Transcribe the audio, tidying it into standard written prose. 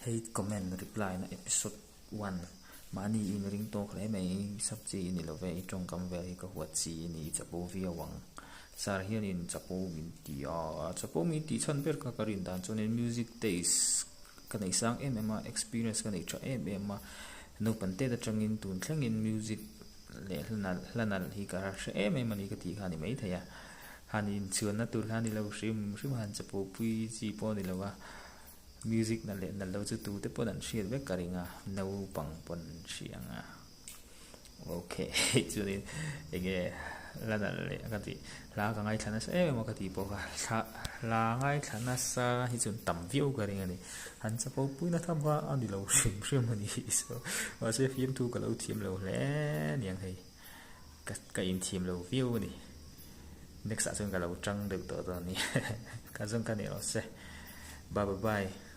Hate comment reply na episode one mahni i inring tawk hle mai sub chi i ni lo ve i tawngkam vel hi ka huat chi i ni i chapo viau ang sir hianin chapo min ti a chapo min tih chhan ber kha ka rin dan chuanin music taste ka neih sang em em a experience ka neih tha em em a naupang tet atangin tun thlengin music leh hla nalh hi ka hre em em a ni ka tih kha a ni maithei a han inchhuanna tur kha a ni lo hrim hrim a han chapo pui chi pawh a ni lo a. Music na leh nalh lo chu tute pawn an hriat vek ka ring a, naupang pawn an hria ang a. Ok, chuanin enge hla nalh leh ka tih, hla ka ngaithla nasa em em a ka tih pawh kha thla hla ngaithla nasa hi chuan tam viau ka ring a ni. Han chapo pui na tham kha a ni lo hrim hrim a ni so mahse fiamthu ka lo thiam lo hle aniang hei ka ka inthiam lo viau a ni. Next ah chuan ka lo tang deuh tawh dawn a ni ka zawng ka ni rawh se. Bye bye bye.